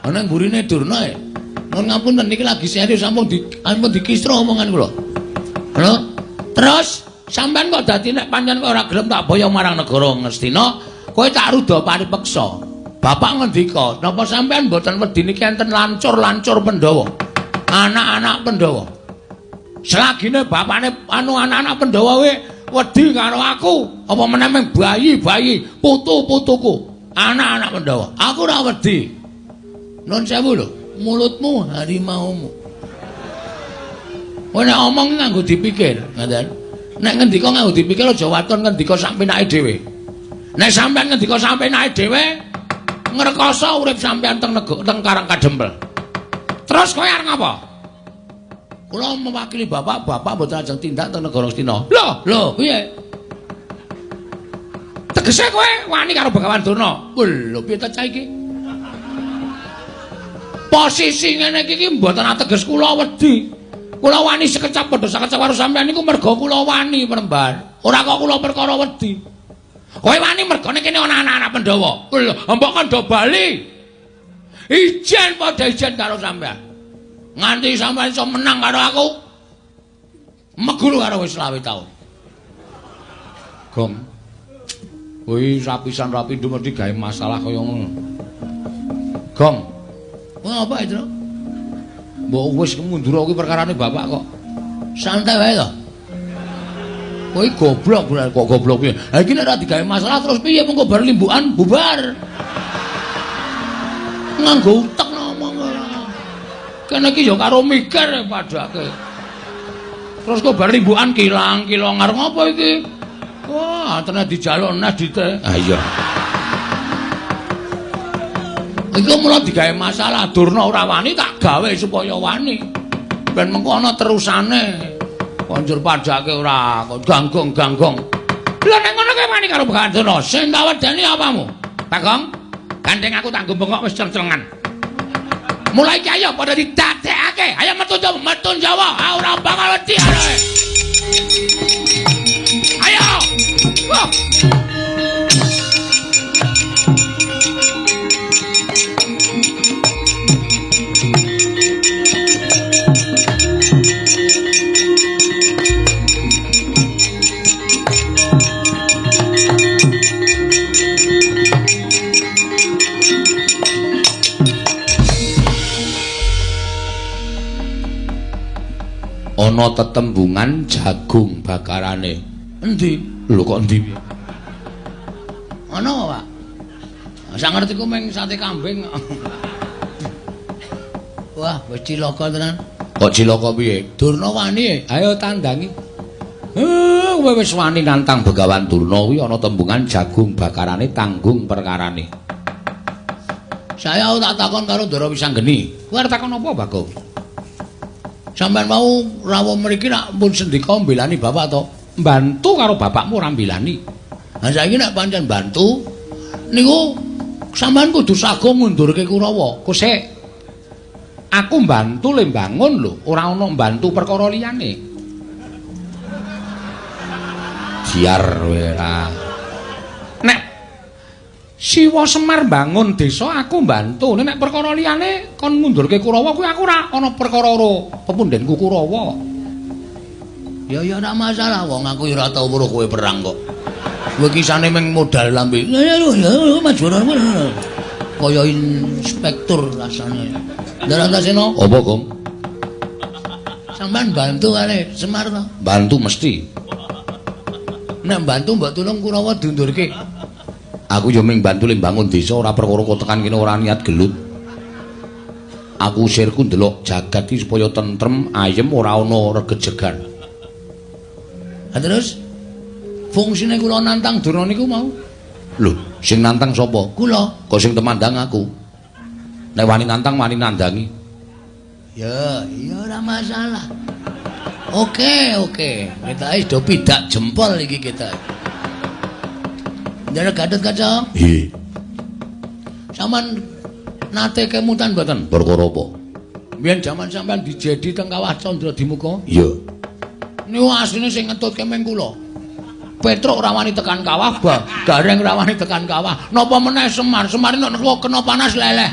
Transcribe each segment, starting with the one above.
Ana mburine Durna e. Nuwun ngapunten niki lagi serius ampun di ampun dikisra omongan kula. Lho, terus sampean kok dadi nek pancen kok ora gelem tak boyong marang negara Ngastina, kowe tak ruda paripeksa. Bapak ngendika, napa sampean mboten wedi niki enten lancur-lancur Pandhawa? Anak-anak Pandhawa. Selagine bapakne anu anak-anak Pandhawa kuwi wedi karo aku, apa meneh mung bayi-bayi, putu-putuku, anak-anak Pandhawa. Aku ora wedi. Nun sewu lho, mulutmu harimaumu. Kowe nek omong nganggo dipikir, ngoten. Nek ngendika nganggo dipikir aja waton ngendika sak penake dhewe. Nek sampean ngendika sak penake dhewe, ngrekoso urip sampean teng teng Karang Kadempel. Terus kowe arep ngapa? Kula mewakili bapak, bapak mboten ajeng tindak teng negara Ngastina. Lho, lho, piye? Tegese kowe wani karo Begawan Durna. Lho, piye ta cah iki? Posisi ngene iki mboten ateges kula wedi. Kula wani sekecap padha sakecap karo sampean niku merga kula wani Premban. Ora kok kula perkara wedi. Kowe wani mergane kene ana anak-anak Pandhawa. Lho, mbok kandha bali. Ijen padha ijen karo sampean. Nganti sampean iso menang karo aku. Meguru karo wis 25 taun. Gong. Kuwi rapisan rapindho mesti gawe masalah kaya ngono. Gong. Wah, apa itu? Mbok wis mundur kuwi perkarane bapak kok. Santai wae to. Kowe goblok kok goblok piye? Ha iki nek ora digawe masalah terus piye mengko bar limbukan bubar. Nganggo utek ngomong ora. Kene iki ya karo mikir padake. Terus kok bar limbukan kilang-kilong arep ngopo iki? Wah, tenan dijaluk neh dite. Ha iya. Iku mula digawe masalah Durna ora wani tak gawe supaya wani. Ben mengko ana terusane. Konjur padake ora ganggong-ganggong. Lha nek ngono kowe wani karo Begawan Durna, sing tak wedeni apamu? Bagong, gandeng aku tak bengok wis ceng-cengan. Mulai iki ayo padha didadekake. Ayo metu Jawa, metu Jawa. Ah ora bakal wedi arek. Ayo. Wah. Ana tetembungan jagung bakarane. Endi? Lho kok endi piye? Ana apa, Pak? Sak ngertiku mung sate kambing. Wah, wis cilaka tenan. Kok cilaka piye? Durna wani. Ayo tandangi. Kowe wis wani nantang Begawan Durna kuwi ana tembungan jagung bakarane tanggung perkarane. Saya tak takon karo Ndara Wisanggeni. Kowe arep takon apa, Bagong? Sampeyan mau rawuh mriki nak pun sendika mbelani bapak to? Mbantu karo bapakmu ora mbelani. Lah saiki nek pancen bantu niku sampeyan kudu sago ngundurke Kurawa. Kok sik. Aku mbantu le mbangun lho, ora ana mbantu perkara liyane. Jiar kowe ora. Nek Siwa Semar mbangun desa aku mbantu. Nek perkara liyane kon ngundurke Kurawa kuwi aku ora ana perkara karo pepundhenku Kurawa. Ya ya ora masalah wong aku ya ora tau weruh kowe perang kok. Kowe kisane mung modal lambe. Ya ya maju kaya inspektur rasane. Ndarantasena apa, Gong? Sampeyan bantu kali Semar to? Bantu mesti. Nek bantu mbok tulung Kurawa diundurke. Aku yo mung bantu le mbangun desa ora perkara kok tekan kene ora niat gelut. Aku sirku ndelok jagat iki supaya tentrem, ayem ora ana regejegan. Ha terus fungsine kula nantang Durna niku mau. Lho, sing nantang sapa? Kula. Kok sing temandang aku. Nek wani nantang wani nandangi. Ya, ya ora masalah. Oke, oke. Kita wis do pidak jempol iki kita. Ndara Gatot Kaca. Nggih. Sampeyan nate kemutan mboten? Perkara apa? Biyen jaman sampean dijedi teng Kawah Candra Dimuka? Iya. Niku asline sing ngetutke meng kula. Petruk ora wani tekan kawah, Gareng ora wani tekan kawah. Napa meneh Semar? Semar nek kena panas leleh.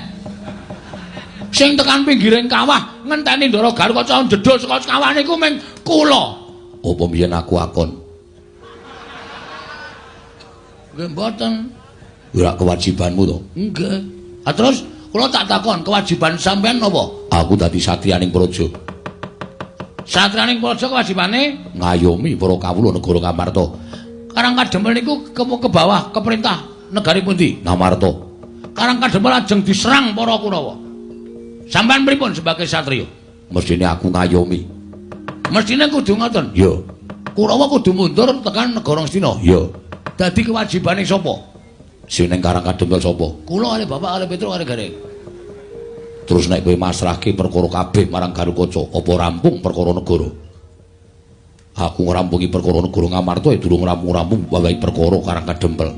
Sing tekan pinggiring kawah ngenteni Ndara Garukaca njedhul saka kawah niku ming kula. Apa mbiyen aku akon? Nggih mboten. Ora kewajibanmu to? Nggih. Ah terus kula tak takon, kewajiban sampean napa? Aku dadi satriyaning praja. Satriyaning praja kewajibane ngayomi para kawula negara Ngamarta. Karang Kadempel niku ke bawah ke perintah negari pundi? Ngamarta. Karang Kadempel lajeng diserang para Kurawa. Sampean pripun sebagai satriya? Mestine aku ngayomi. Mestine kudu ngoten. Ya. Kurawa kudu mundur tekan negara Ngastina. Ya. Dadi kewajibane sapa? Sing ning Karang Kadempel sapa? Kula kalih bapak kalih Petruk kalih Gareng. Terus nek kowe masrahke perkara kabeh marang Garukaca, apa rampung perkara negara? Aku ngrampungi perkara negara Ngamarta ya durung rampung-rampung wae perkara Karang Kadempel.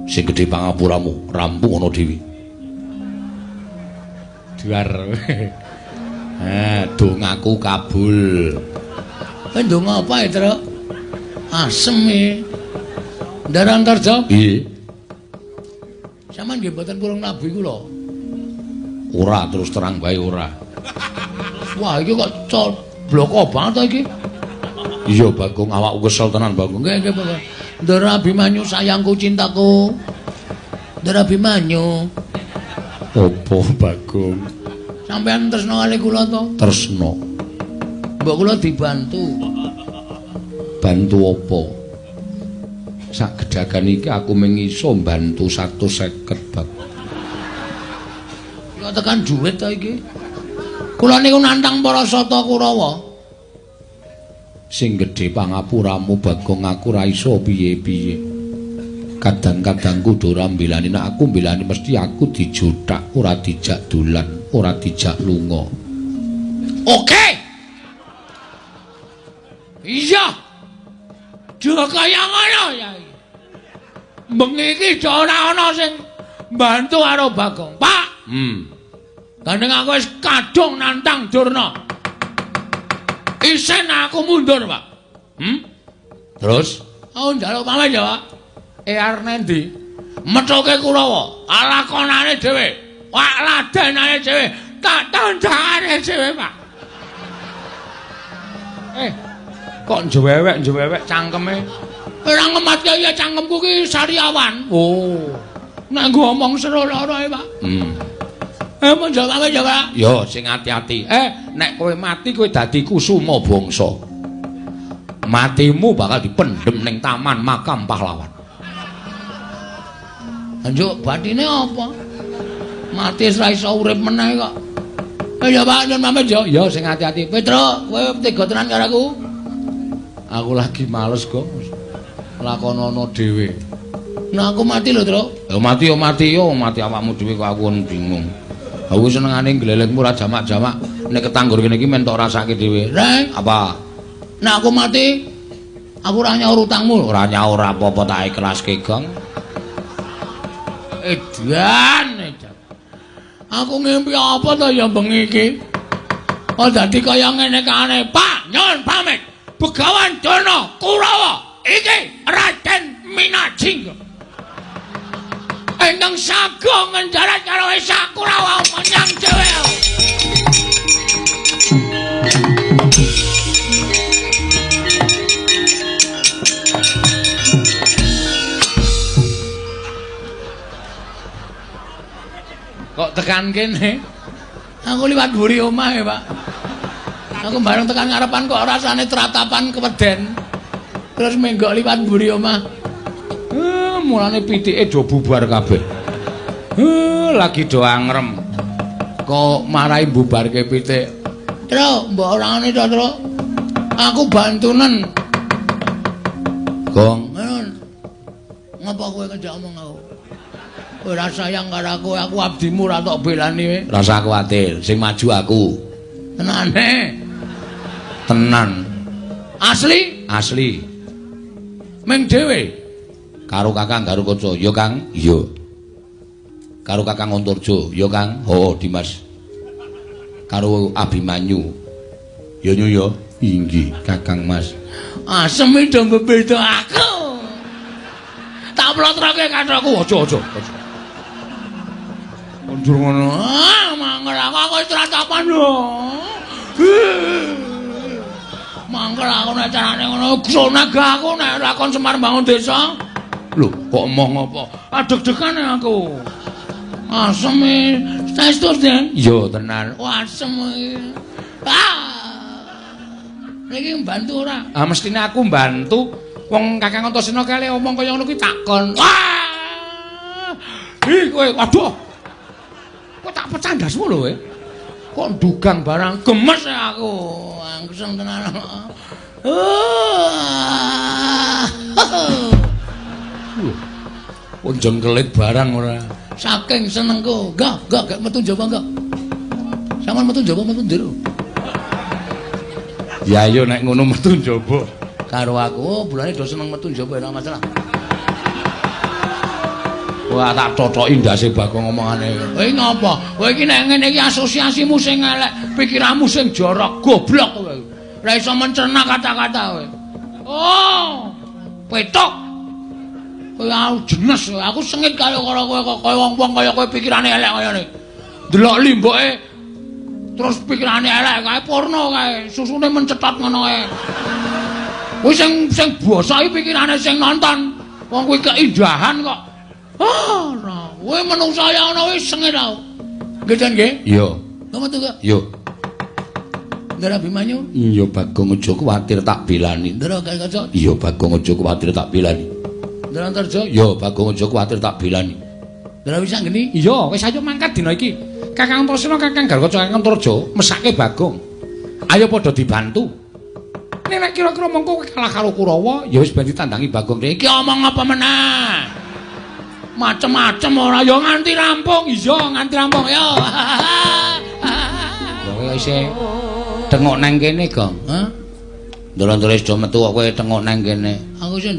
Sing gedhe pangapuramu, rampung ana dhewe. Duar. Dongaku kabul. Kowe ndonga apa ya, Truk? Asem e. Ndara Antarja? Piye? Sampeyan nggih mboten purung nabi kula. Ora, terus terang bae ora. Wah, iki kok bloko banget to iki. Iya, Bagong, awakku kesel tenan, Bagong. Nggih, nggih, Bagong. Ndara Abimanyu sayangku cintaku. Ndara Abimanyu. Apa, Bagong? Sampeyan tresna kali kula to? Tresna. Mbok kula dibantu. Bantu apa? Sak gedagan iki aku mung iso mbantu 150, Bagong. Kok tekan duit to iki? Kula niku nantang para sata Kurawa. Sing gedhe pangapuramu, Bagong, aku ora iso piye-piye. Kadang-kadang kudu ora mbelani, nek aku mbelani mesti aku dijothak, ora dijak dolan, ora dijak lunga. Oke. Iya. Aja kaya ngono ya. Bengi iki ora ana sing mbantu karo Bagong. Pak. Gandeng aku wis kadung nantang Durna. Isen aku mundur, Pak. Terus? Aku njaluk pamit ya, Pak. Arep nendi? Methuke Kurawa, lakonane dhewe. Wak ladenane dhewe, tak tandangane dhewe, Pak. Kok njewewek-njewewek cangkeme? Ora ngematke ya cangkemku ki sariawan. Oh. Nek nggo omong seru lara e, Pak. Mun jawab ya, Pak. Yo sing ati-ati. Nek kowe mati kowe dadi kusuma bangsa. Matimu bakal dipendhem ning taman makam pahlawan. Njuk batine apa? Mati wis ra iso urip meneh kok. Ya Pak, nyun pamit yo. Ya sing ati-ati. Petruk, kowe tega tenan karo aku? Aku lagi males kok. Lakonono dhewe. Nah aku mati lho, Truk. Ya mati yo mati yo, mati awakmu dhewe kok aku bingung. Aku senengane glelengmu ora jamak-jamak. Nek ketanggur kene iki men tok rasake dhewe. Reng, apa? Nek aku mati, aku ora nyaur utangmu. Ora nyaur apa-apa tak ikhlaske, Gong. Edan, edan. Aku ngimpi apa to ya bengi iki? Oh dadi kaya ngene kane, Pak, nyun pamit. Begawan Durna Kurawa iki Raden Minajingga. Ingkang sago ngenjarat karo Esa Kurawa menyang dhewe. Kok tekan kene? Aku liwat mburi omah ya, Pak. Aku bareng tekan ngarepan kok rasane tratapan keweden. Terus menggok liwat mburi omah. Mulane pitike do bubar kabeh. Lagi do angrem. Kok marahi bubarke pitik. Truk, mbok ora ngene to, Truk. Aku bantunen. Gong. Ngapa kowe ngejak omong aku? Ora sayang karo aku, aku abdimu ora tok belani kowe. Rasa kuwatir, sing maju aku. Tenane. Tenan. Asli? Asli. Ming dhewe. Karo Kakang Garukaca, ya Kang? Iya. Karo Kakang Antarja, ya Kang? Oh, Dimas. Karo Abimanyu. Ya nyu ya. Inggih, Kakang Mas. Asem do mbebeda aku. Tak plotroke kathokku, aja aja. Aja. Kondur ngono. Ah, Mangkel aku, aku wis tratapan lho. Mangkel aku nek carane ngono, grona aku nek lakon Semar bangun desa. Lho, kok emoh ngopo? Adeg-degan aku. Asem e. Saestu, Den? Iya, tenan. Oh, asem iki. Ah. Niki mbantu ora? Ah, mestine aku mbantu. Wong Kakang Antasena kale omong kaya ngono kuwi takon. Wah! Ih, kowe, waduh. Kok tak pecah ndasmu lho kowe. Kok ndugang barang gemes aku. Angseng tenan. Kok jengkelit barang ora. Saking senengku. Enggak metu njaba enggak. Sampeyan metu njaba metu njero. Ya ayo nek ngono metu njaba. Karo aku, oh, bulane do seneng metu njaba ora masalah. Wah, tak totoki ndase Bagong omongane. Kowe ngopo? Kowe iki nek ngene iki asosiasimu sing elek, pikiranmu sing jorok, goblok kowe. Ora iso mencerna kata-kata kowe. Oh, petok. Kowe aku jenes, aku sengit karo kowe kok kaya wong-wong kaya kowe pikirane elek kaya ngene. Delok limboke terus pikirane elek kae porno kae, susune mencetot ngono kae. Kuwi sing sing bosok iki pikirane sing nonton. Wong kuwi keindahan kok. Ah, ora. Kowe menungsa ya ana wis sengit aku. Nggih, Den nggih? Iya. Kok metu kok? Iya. Ndara Abimanyu? Iya, Bagong aja kuwatir tak belani. Ndara Gatotkaca? Iya, Bagong aja kuwatir tak belani. Ndara Antarja? Iya, Bagong aja kuwatir tak belani. Ndara Wisanggeni? Iya, wis ayo mangkat dina iki. Kakang Antasena, Kakang Garkaca, Kakang Antarja mesake Bagong. Ayo padha dibantu. Nek nek kira-kira mengko kowe kalah karo Kurawa, ya wis ben ditandangi Bagong. Iki omong apa meneh? Macem-macem ora ya nganti rampung. Iya, nganti rampung ya. Lha kowe isih tengok nang kene, Gong. Hah? Ndara-ndara wis do metu kok kowe tengok nang kene. Aku sih